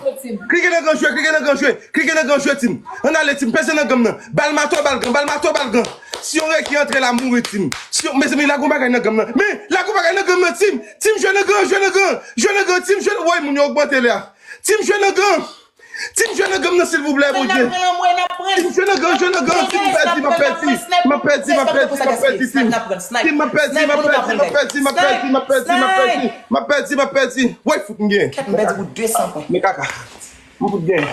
Klike nan gan jwe, klike nan gan jwe. Klike nan gan jwe, Tim. Ann ale, Tim. Peze nan gan m nan. Bal matò, bal gan, bal matò, bal gan. Si yon reken antre la, mouri, Tim. Si yon, mezanmi, lagon bagay nan gan m nan. Men, lagon bagay nan gan m nan, Tim. Tim, jwe nan gan, jwe nan gan. Jwe nan gan, Tim, jwe nan, woy, moun yo ogmante lè a. Tim, jwe nan gan. Tim, jwe nan gan m nan, silvouplè, Bondye. Tim, jwe nan gan, jwe nan gan. Tim, m pèdi, m ap pèdi. M ap pèdi, m ap pèdi, m ap pèdi, Tim. Tim, m ap pèdi, m ap pèdi, m ap pèdi, m ap pèdi, m ap pèdi, m ap pèdi. M ap pèdi, m ap pèdi. Woy, fout m gen. Kèt, m pèdi pou de san pwen. Men kaka. M fout gen. M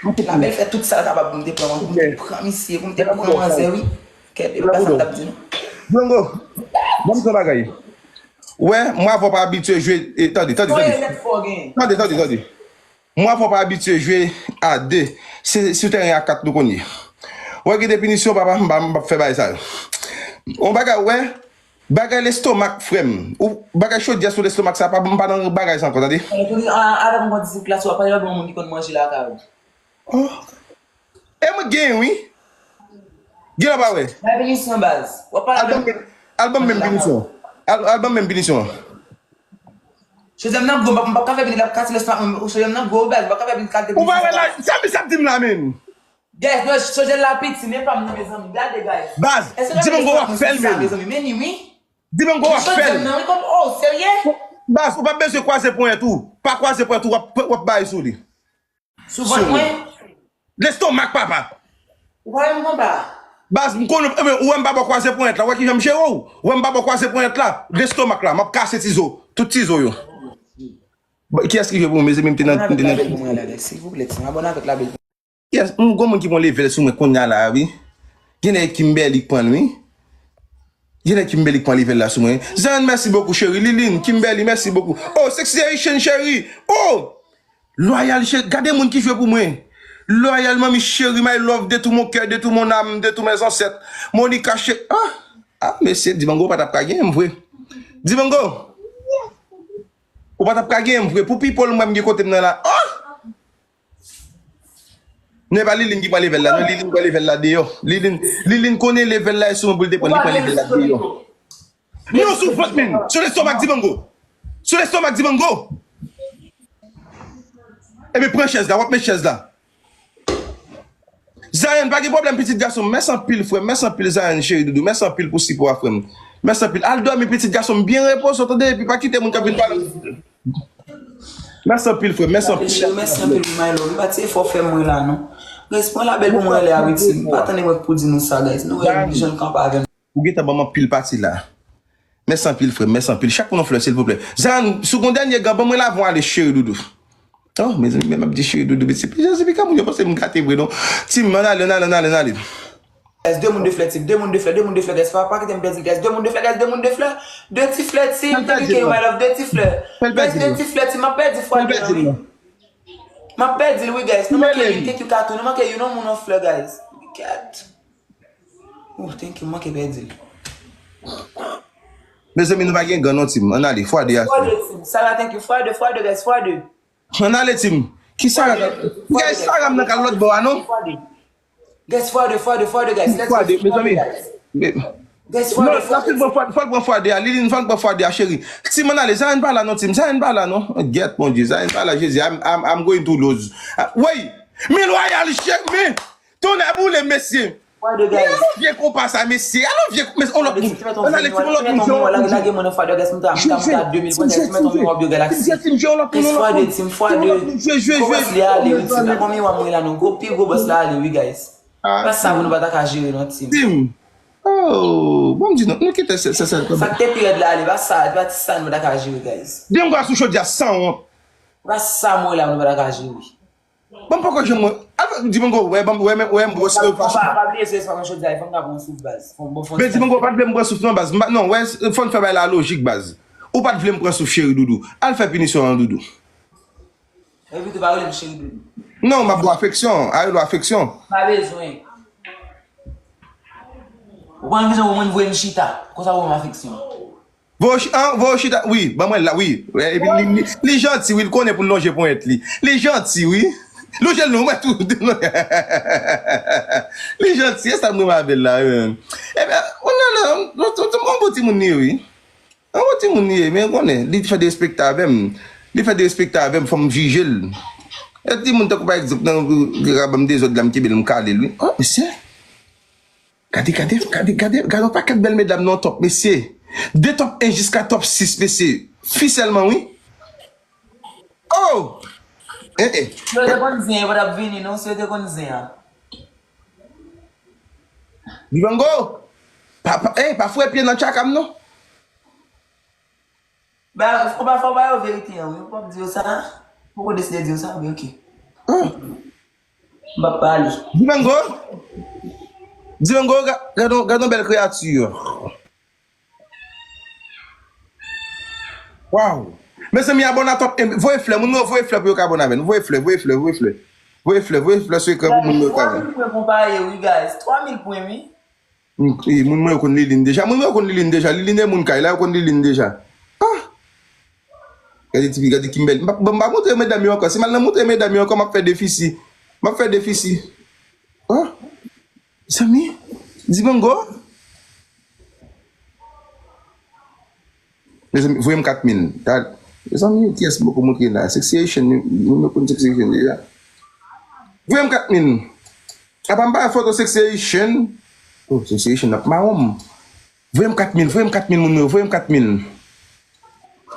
fout gen. Labèl fè tout sa l kapab pou m te pran, pou m te pran misye, pou m te pran manzè, wi. Kèt, e pa sa m t ap di, non. Django, ban m di yon bagay. Wè, mwen avè w pa abitye jwe. E, tande, tande, tande. Tande, tande, tande. Mwen avè w pa abitye jwe a de. Se sou tèren a kat nou konn ye. Wè, gen de pinisyon, papa, m pa, m p ap fè bagay sa yo. Yon bagay, wè, bagay lestomak, frè m. Ou, bagay chodyè sou lestomak, sa pa, m pa nan bagay sa ankò, tande. Avèk yon bon disip klas, w ap pale avèk yon moun ki konn manje lakay ou. Oh. E mwen gen, wi. Gen la pa wè. Bay pinisyon, baz. W ap pale avèk. Al ban m menm pinisyon. Al, al ban m menm pinisyon an. Jozèf nan gwo, m p ap ka fè pinisyon, l ap kase lestomak mwen. Jozèf nan gwo, baz, m p ap ka fè pinisyon kalite pinisyon. Ou pa wè la, sa misye ap di m la, menm. Guys, non, Jozèf la piti, men pa m nan, mezanmi. Gade, guys. Baz, di m gwo w ap fè l, menm. Mezanmi, men ni, wi. Di m gwo w ap fè l. Jozèf nan, wi, kòm, oh, serye? Baz, ou pa bezwen kwaze ponyèt ou. Pa kwaze ponyèt ou, w ap, w ap bay sou li. Sou vant mwen. Lestomak, papa. Ou pa wè m konpa? Baz, m konnen, ebyen, ou wè m pa bò kwaze ponyèt la, ou wè kijan m jere w? Ou wè m pa bò kwaze ponyèt la, lestomak la, m ap kase ti zo, tout ti zo yo. Bon, kiyès ki jwe pou mwen, mezanmi? M te nan, m te nan. Abòne avèk labèl pou mwen la, guys. Silvouplè, ti m, abòne avèk labèl pou mwen. Yes, m gon moun ki pran level sou mwen kounye a la, wi. Genlè ki Kimberly k pran l, wi. Genlè ki Kimberly k pran level la sou mwen. Zan, merci beaucoup, cheri. Liline, Kimberly, merci beaucoup. Oh, Sexy Haitian, cheri. Oh! Loyal, cheri. Gade moun ki jwe pou mwen. Loyal, manmi, cheri, my love, de tout mon cœur, de tout mon âme, de tous mes ancêtres. Monica, cheri. Ah! Ah, mesye, Dibango pa t ap ka genyen m vre. Dibango! Ou pa t ap ka genyen m vre. Pou people, mwen, m gen kote m nan la. Oh! Non, e pa Liline ki pran level la, non, Liline pran level la deyò. Liline, Liline konnen level la e sou mwen pou l te pran, li pran level la deyò. Non, sou vant, men. Sou lestomak, Dibango. Sou lestomak, Dibango. Ebyen, pran chèz la, w ap met chèz la. Zayan, pa gen pwoblèm, pitit gason m. Mèsi anpil, frè m. Mèsi anpil, Zayan, cheri doudou. Mèsi anpil pou sipò a, frè m. Mèsi anpil. Al dòmi, pitit gason m. Byen repoze w, tande, epi pa kite moun k ap vin pale. Mèsi anpil, frè m. Mèsi anpil. Cheri, mèsi anpil pou my love. M pa ti efò fè mwen la, non. Guys, pran labèl pou mwen, ale Ayiti. M pa tande mwen pou di nou sa, guys. Nou wè jan l kanpe avè m. Ou gentan ban m anpil pati la. Mèsi anpil, frè m. Mèsi anpil. Chak moun yon flè, silvouplè. Zayan, si w gon dènye gan, ban mwen l avan w ale, cheri doudou. Oh, mezanmi, men m ap di cheri doudou, men se pi Jezi, pi ka moun yo panse m gate vre, non. Tim, ann ale, ann ale, ann ale, ann ale. Guys, de moun de flè, Tim. De moun de flè, de moun de flè, guys. Pa, pa kite m pèdi l, guys. De moun de flè, guys, de moun de flè. De ti flè, Tim. Thank you, my love. De ti flè. Guys, de ti flè, Tim. M ap pèdi fwa de lan, wi. M ap pèdi l, wi, guys. Nou manke youn, thank you, Katou. Nou manke youn, non, moun an flè, guys. Cat. Oh, thank you, m manke pèdi l. Mezanmi, nou pa gen gan non, Tim. Ann ale, fwa de a. Fwa de, Tim. Sala, thank you. Fwa de, fwa de, guys, fwa de. Ann ale, Tim. Ki Sara? Guys, Sara m nan kal lòt bò a, non? Guys, fwa de, fwa de, fwa de, guys. Let's go, fwa de, mezanmi. Guys, fwa de, fwa de. Fò l pran fwa de a. Liline, fò l pran fwa de a, cheri. Tim, ann ale. Zayan pa la, non, Tim. Zayan pa la, non. Gyèt, Bondye. Zayan pa la, Jezi. I'm, I'm, I'm going to lose. Ah, wey! Men Loyal, cheri, men. Tonnè boule, mesye. Fwa de, guys. Alò vye konpa sa, mesye. Alò vye, mesye, on lòt moun. Ann ale, Tim, on lòt moun, jwe on lòt moun. Lage, lage mwen nan fwa de, guys. M ta, m ta, m ta de mil pwen, guys. Tim, jwe on lòt moun, on lòt moun. Tim, jwe, jwe, jwe. Gwo bòs li ale, wi, Tim. Gwo bòs la ale, wi, guys. Pa sa pou nou pa ta ka jere, non, Tim. Tim. Oh, bon, m di nou, nou kite se, se, se. Sa k te pi rèd la ale, pa sa, pa ti sa nou pa ta ka jere, guys. Byen gwa sou chodyè, sanwont. Pa sa mwen la, nou pa ta ka jere. Bon, poko jwenn mwen. Al fè, Dibango, wè, ban m, wè, men, wè, m bwè souf. Pa, pa, pa bliye se, se pa nan chodyè, fò m ka pran souf, baz. Fò m, bon, fò m. Men Dibango, pa t vle m bwè souf, non, baz. M pa, non, wè, fò n fè bagay la lojik, baz. Ou pa t vle m pran souf, cheri doudou. Al fè pinisyon an, doudou. Epi tou pa rele m cheri doudou. Non, m ap ba w afeksyon. Arele w afeksyon. Pa bezwen. Ou konn kijan pou moun voye m chita. Konsa ou ban m afeksyon. Voye w chi-, an, voye w chita. Wi, ban mwen la, wi. Epi li, li, li janti, wi. Li konnen pou l lonje ponyèt li. Li janti, wi. Lonje l non, mwen tou. Li janti. E sa m renmen avè l la, wi. Ebyen, ou nan, nan, on bon timoun li ye, wi. An bon timoun li ye, men ou konnen, li fè derespekte avè m. Li fè derespekte avè m, fò m jije l. E timoun tankou pa egzanp, nan, li ka ban m dezòd la, m kenbe l, m kale l, wi. Oh, mesye. Gade, gade, gade, gade, gade yon pakèt bèl medam nan top, mesye. De top en jiska top sis, mesye. Fi sèlman, wi. Oh! Eh, eh. Si yo te konn zen, yo pa t ap vini, non, si yo te konn zen an. Dibango! Pa, pa, eh, pa fouye pye nan tchaka m, non. Ba, fò ba, fò ba yo verite an, wi. Ou p ap di yo sa? Ou poko deside di yo sa? Wi, oke. M p ap pale. Dibango? Dibango, ga-, gade yon, gade yon bèl kreyati. Waw. Mezanmi, abòne a top, eh, voye flè. Moun mwen yo voye flè pou yo ka abòne avè n. Voye flè, voye flè, voye flè. Voye flè, voye flè sou ekran pou moun mwen yo ka wè. Twa mil pwen pou m pare, wi, guys. Twa mil pwen, wi. Mm, eh, moun mwen yo konn Liline deja. Moun mwen yo konn Liline deja. Liline e moun kay la, yo konn Liline deja. Ah! Gade tifi, gade Kimberly. M pa, m pa montre medam yo ankò. Si m al nan montre medam yo ankò, m ap fè defisi. M ap fè defisi. Oh! Mezanmi, Dibango. Mezanmi, voye m kat mil. Gad. Mezanmi, kiyès m poko montre la? Sexy Haitian, moun yo konn Sexy Haitian deja. Voye m kat mil. Apa m pa wè foto Sexy Haitian? Oh, Sexy Haitian ap mawon m. Voye m kat mil, voye m kat mil, moun yo, voye m kat mil.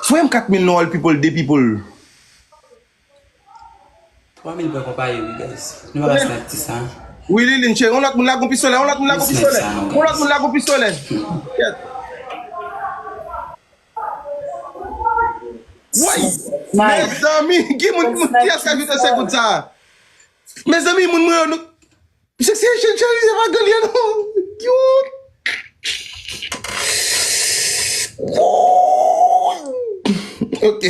Voye m kat mil non, all people, de people. Twa mil pwen konpayi, wi, guys. Nou pa ka snipe ti sa. Wi, Liline, cheri, yon lòt moun lage yon pistolè, yon lòt moun lage yon pistolè. Yon lòt moun lage yon pistolè. Kèt. Woy! Mezanmi, ki moun, moun ki ap ajoute senk goud sa? Mezanmi, moun mwen yo, nou, se, se, se, se, se pa gang li an, non. Yo. Ok.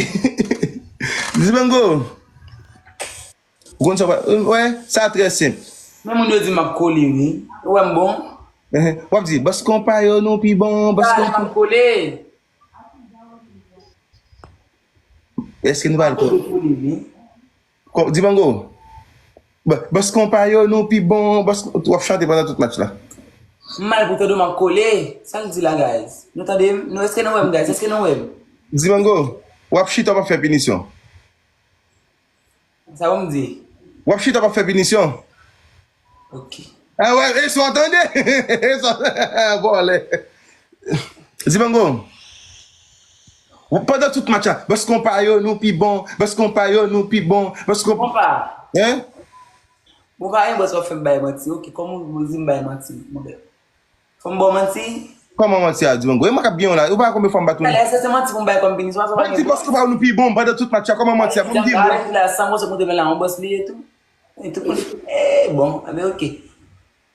Zibango. Ou konn sa w pa, wè, sa trè senp. Men moun yo di m ap kole, wi. Ou wè m bon? Ehe. W ap di, bòs konpa yo, nou pi bon, bòs konpa. M ap kole. Èske nou pral kole? Kole, wi. Ko-, Dibango. Bò-, bòs konpa yo, nou pi bon, bòs, w ap chante pandan tout match la. M mal pou tande w, m ap kole. Sa l di la, guys? Nou tande m? Nou, èske nou wè m, guys? Èske nou wè m? Dibango, w ap chita, w ap fè pinisyon. Sa w m di? W ap chita, w ap fè pinisyon. Ok. Ah, wè, e sa w tande? E sa w, vòlè. Dibango. Pandan tout match la, bòs konpa yo, nou pi bon, bòs konpa yo, nou pi bon, bòs konpa. Konpa. Hein? Bon, pa gen bòs w ap fè m bay manti. Ok, kòman w di m bay manti, monchè? Fò m ba w manti? Kòman manti a, Dibango? E mwen k ap gen w la. Ou pa wè konbyen fwa m bat ou? Alè, èske se manti pou m bay kòm pinisyon? Ou pa di bòs konpa yo, nou pi bon, pandan tout match la, kòman manti a? Ban m di m. Alè, la, san mwen se montre men la, yon bòs li ye tou. E tout moun, eh, bon, enben, ok.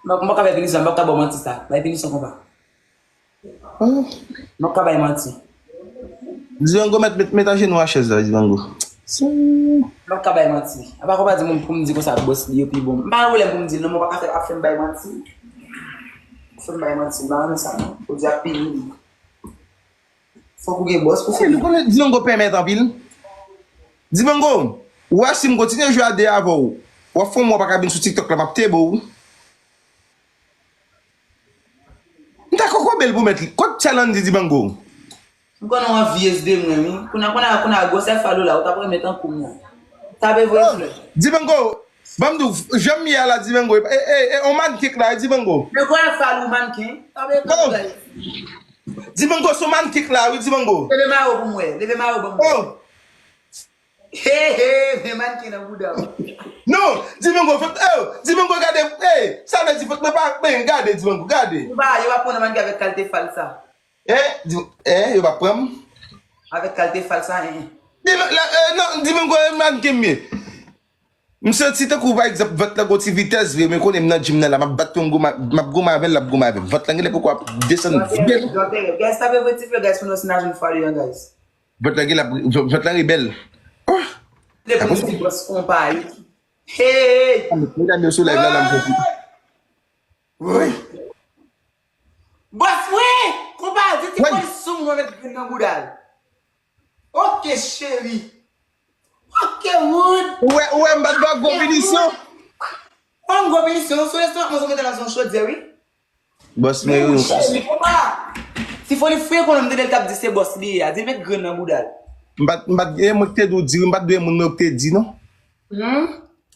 M p ap, m p ap ka fè pinisyon, m p ap ka ba w manti sa. Bay pinisyon konpa. Ah. M p ap ka bay manti. Dibango, met, met, met ajenou a chèz la, Dibango. Si. M p ap ka bay manti. Apa konpa di moun pou m di konsa, bòs li yo pi bon. M pa gen pwoblèm pou m di l, non, men w pa ka fè, ap fè m bay manti. Fè m bay manti, m pa renmen sa, non. Ou di ap pi bon. Fòk ou gen bòs pou fè. Nou konnen Dibango pèmèt anpil. Dibango, ou wè si m kontinye jwe a de avè w, w ap fè yon mwa w pa ka vin sou TikTok la, m ap tebo w. M ta kòkòbe l pou mèt li. Kot challenge Dibango? M konnen w anvyez de mwen, wi. Kounye a, kounye a, kounye a, gwosè fal ou la, ou t ap renmen tankou m nan. Tape voye flè. Dibango, ban m di w, jan m ye a la, Dibango, e, e, e, on mannken k la, Dibango. Men gwosè fal ou mannken. Tape voye flè. Dibango, se on mannken k la, wi, Dibango. Leve mayo pou m wè. Leve mayo pou m wè. Oh. He, he, men mannken nan bouda w. Non, Dibango, vant, oh, Dibango, gade, eh, sa vle di vant mwen pa, ben, gade, Dibango, gade. Yo pa, yo pa pran nan mannken avèk kalite fal sa. Eh, di, eh, yo pa pran m. Avèk kalite fal sa, eh. Di, la, eh, non, Dibango, eh, mannken m ye. M santi tankou, pa egzanp, vant lan gon ti vitès vre, men konnen m nan gym nan la, m ap bat yon goumen, m ap goumen avè l, l ap goumen avè m. Vant lan genlè poko ap desann byen. Guys, tape voye ti flè, guys, pou nou se nan jèn fwa li an, guys. Vant la gen la, vant la rebèl. Oh! Lè pou m di bòs konpa yo. Hey! Medam yo sou live la, la m fè. Woy. Bòs, wi! Konpa, di ti polis sou mwen, mèt grenn nan bouda l. Ok, cheri. Ok, Wood. Ou wè, ou wè, m bat ba gwo pinisyon. Kòm gwo pinisyon, sou restoran, mwen, mwen, mwen, mwen, chodyè, wi. Bòs mwen yo. Si fò li fouye konnen m tande l t ap di se bòs li ye a, di l met grenn nan bouda l. M pa t, m pa t, e mwen ki te dwe w di wi, m pa t dwe moun mwen yo ki te di non. Hmm?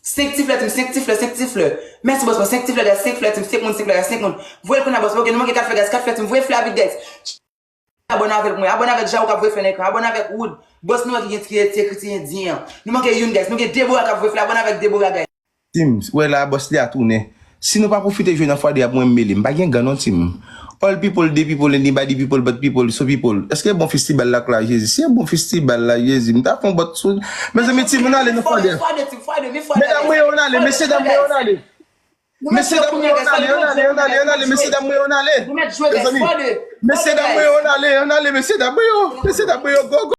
Senk ti flè, senk ti flè, senk ti flè. Mèsi bòs mwen, senk ti flè, guys, senk flè, senk moun, senk flè, guys, senk moun. Voye l kounye a bòs mwen, ok, nou manke kat flè, guys, kat flè, voye flè a vit, guys. Abòne avèk mwen, abòne avèk Jawo k ap voye flè nan ekran, abòne avèk Wood. Bòs nou an ki gen ti, ti ekri ti endyen an. Nou manke youn, guys. Nou gen Debora k ap voye flè, abòne avèk Debora, guys. Team, wè la, bòs li a tounen. Si nou pa pwofite jwe nan fwa de a pou mwen m mele, m pa gen gan non, team. All people, the people, anybody people, but people, so people. Èske bon fistibal la k la, Jezi? Si e bon fistibal la, Jezi, m ta fè yon bòt sou. Mezanmi, team, nou ale nan fwa de. Medam mwen yo, nou ale, mesye dam mwen yo, nou ale. Mesye dam mwen yo, n ale, n ale, n ale, n ale, mesye dam mwen yo, n ale. Mezanmi, mesye dam mwen yo, n ale, n ale, mesye dam mwen yo, mesye dam mwen yo, go, go.